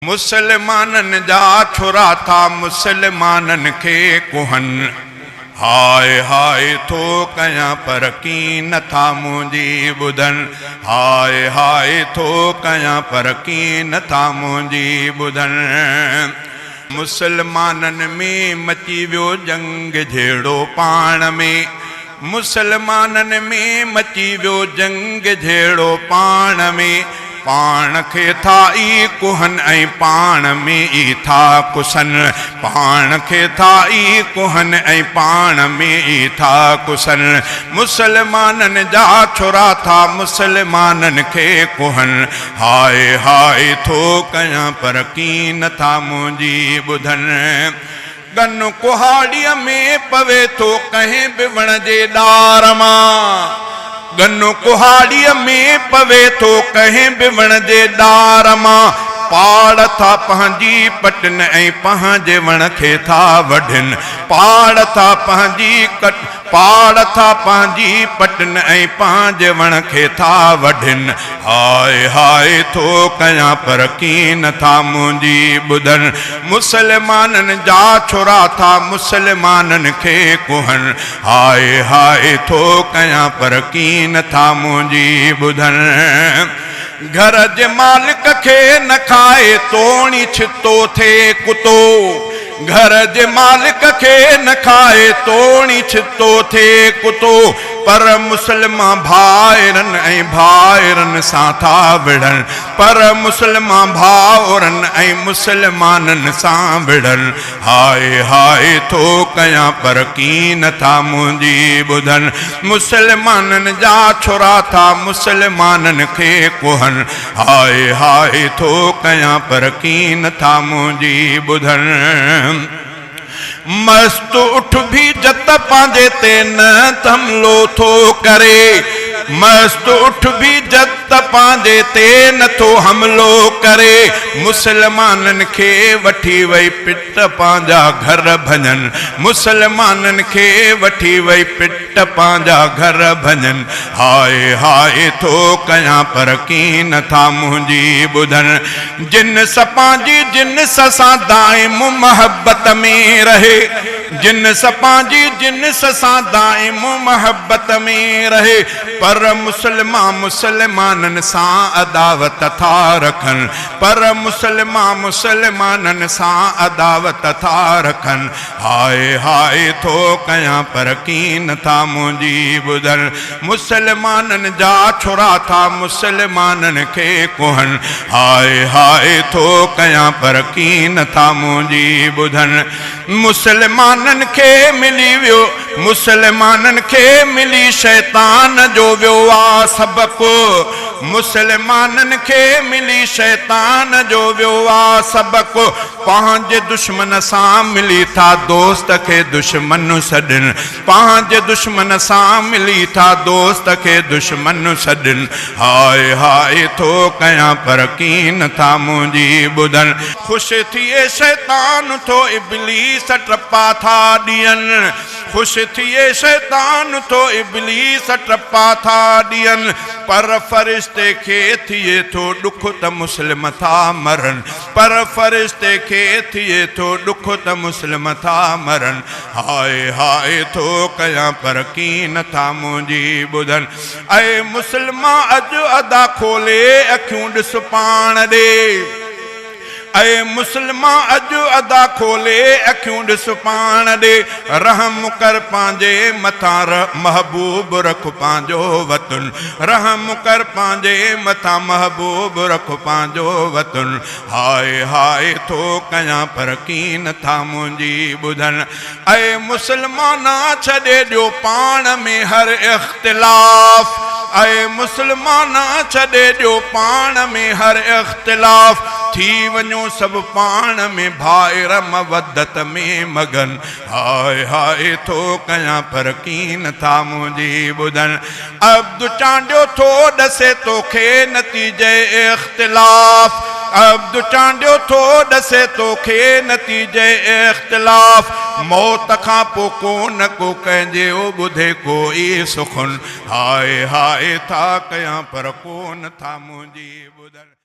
مسلمانن جا ڇرا ٿا مسلمانن کي ڪهن. هاء هاء ٿو ڪيان پر ڪين ٿا منهنجي ٻڌن. هاء هاء ٿو ڪيان پر ڪين ٿا منهنجي ٻڌن. مسلمانن ۾ مچي ويو جنگ جهيڙو پاڻ ۾. مسلمانن ۾ مچي ويو جنگ جهيڙو پاڻ ۾، پاڻ کي ٿا ئي ڪهن ۽ پاڻ ۾ ئي ٿا ڪسن، پاڻ کي ٿا ئي ڪهن ۽ پاڻ ۾ ئي ٿا ڪسن، مسلمانن جا ڇرا ٿا مسلمانن کي ڪهن، هاء هاء ٿو ڪيان پر ڪين ٿا منهنجي ٻڌن. ڳن ڪهاڙيء ۾ پوي ٿو ڪنهن به وڻ جي ڏار مان. ڳن ڪهاڙيء ۾ پوي ٿو ڪنهن به وڻ جي ڏار مان. پاڙ ٿا پنهنجي پٽن ۽ پنهنجي وڻ کي ٿا وڍن. پاڙ ٿا پنهنجي پاڙ ٿا پنهنجي پٽن ۽ پنهنجي وڻ کي ٿا وڍن. هاء هاء ٿو ڪيان پر ڪين ٿا منهنجي ٻڌن. مسلمانن جا ڇرا ٿا مسلمانن کي ڪهن. هاء هاء ٿو ڪيان پر ڪين ٿا منهنجي ٻڌن. گهر جي مالڪ کي نه کائي توڻي ڇتو ٿئي ڪتو. گهر جي مالڪ کي نه کائي توڻي ڇتو ٿئي ڪتو. پر مسلمان ڀائرن ۽ ڀائرن سان ٿا وڙهن. پر مسلمان ڀائرن ۽ مسلمانن سان وڙهن. هاء هاء ٿو ڪيان پر ڪين ٿا منهنجي ٻڌن. مسلمانن جا ڇرا ٿا مسلمانن کي ڪهن. هاء هاء ٿو ڪيان پر ڪين ٿا منهنجي ٻڌن. مست اٺ ڀي جت پنهنجي تي نه ته حملو ٿو ڪري. مست اٺ ڀي جت پنهنجي تي نه ٿو حملو ڪري. مسلمانن کي وٺي وئي پٽ پنهنجا گهر ڀڃن. مسلمانن کي وٺي وئي پٽ پنهنجا گهر ڀڃن. هاء هاء ٿو ڪيان پر ڪين ٿا منهنجي ٻڌن. جنس پنهنجي جنس سان دائم محبت ۾ رهي. جنس پنهنجي جنس سان دائم محبت ۾ رهي. پر مسلمان مسلمانن سان عداوت ٿا رکن. پر مسلمان مسلمانن سان عداوت ٿا رکن. هاء هاء ٿو ڪيان پر ڪين ٿا منهنجي ٻڌن. مسلمانن جا ڇرا ٿا مسلمانن کي ڪهن. هاء هاء ٿو ڪيان پر ڪين ٿا منهنجي ٻڌن. مسلمانن کي ملي ويو مسلمانن کي ملي شيطان جو ويو آ سبق. مسلمانن کي ملي شيطان جو ويو آ سبق. پنهنجي دشمن سان ملي ٿا دوست کي دشمن سڏن. پنهنجي دشمن سان ملي ٿا دوست کي دشمن سڏن. هاء هاء ٿو ڪيان پر ڪين ٿا منهنجي ٻڌن. خوش ٿئي شيطان ٿو ابليس ٽپا ٿا ڏين. خوش ٿئي شيطان ٿو ابليس ٽپا ٿا ڏين. پر فرشتي کي ٿئي ٿو ڏک ته مسلم ٿا مرن. پر فرشتي کي ٿئي ٿو ڏک ته مسلم ٿا مرن. هاء هاء ٿو ڪيان پر ڪين ٿا منهنجي ٻڌن. اي مسلمان اڄ ادا کولي اکيون ڏس پاڻ ڏي. اي مسلمان اڄ ادا کولي اکيون ڏس پاڻ ڏي. رحم ڪر پنهنجي مٿان محبوب رک پنهنجو وطن. رحم ڪر پنهنجي مٿان محبوب رک پنهنجو وطن. هاء هاء ٿو ڪيان پر ڪين ٿا منهنجي ٻڌن. اي مسلمانا ڇڏي ڏيو پاڻ ۾ هر اختلاف. اي مسلمانا ڇڏي ڏيو پاڻ ۾ هر اختلاف. ٿي وڃو سڀ پاڻ ۾ ڀائر مودت ۾ مگن. هاء هاء ٿو ڪيان پر ڪين ٿا منهنجي ٻڌن. عبد چانڊيو ٿو ڏسي توکي نتيجي اختلاف. عبد چانڊيو ٿو ڏسي توکي نتيجي اختلاف. موت کان پو ڪونه ڪو ڪنهن جي او ٻڌي ڪو ئي سخن. هاء هاء ٿا ڪيان پر ڪونه ٿا منهنجي ٻڌن.